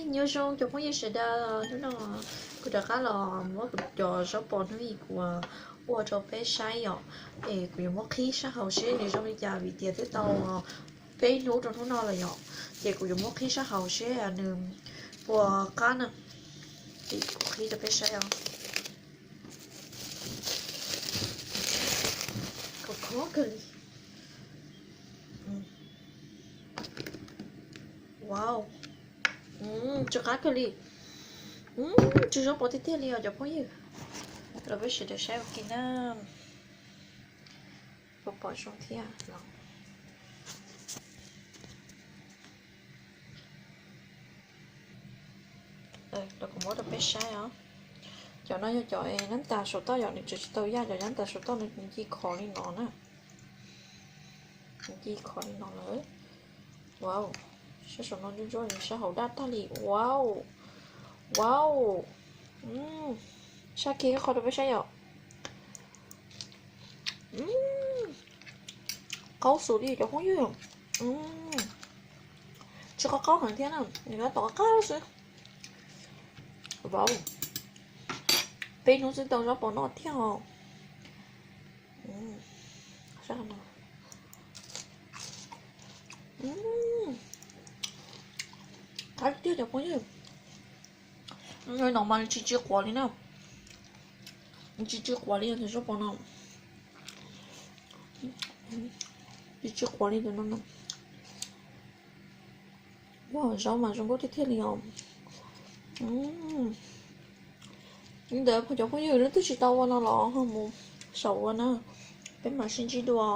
Nyob zoo cov phooj ywg sawv daws, hnub no kuv rov qab los muab kuv cov zaub pos hnub ib kuv ua rau peb saib yom. Es kuv yuav muab qhib sab hauv seb nws zoo li cas vim tias twb tau peb hnub rau hnub no lawm yom. Ces kuv yuav muab qhib sab hauv seb nws puas qab na. Ces kuv qhib rau peb saib os. Khov khov kawg li. Wow, tsw qab kawg li. Tsw zaub pos tiag tiag li os cov phooj ywg. Los peb sawv daws saib ua ke na. Puas pom zoo thiab los? Los kuv muab rau peb saib os. Cov no yog cov nab tas saum toj yom, nws tseem tsis tau yaj, cov nab tas saum toj nws nci khov li no na. Nci khov li no lawm. Wow, sab saum no ntsuab ntsuab, sab hauv daj tag li. Wow, wow. Sab kiag qhov rau peb saib yom. Qaub xwb li cov phooj ywg. Tsis qaub qaub heev thiab na, nws tab tom qab qab xwb. Wow, peb hnub xwb tau zaub pos noj thiab os. Qab tiag cov phooj ywg. No mas tsis tsis quav li na. Tsis tsis quav li tus zaub pos no. Tsis tsis quav li tus no. Ua zaub mas zoo nkauj tiag tiag li os. Li ntawd cov phooj ywg, leej twg tsis tau ua no los ho mus saum ua na. Peb mam sib ntsib dua.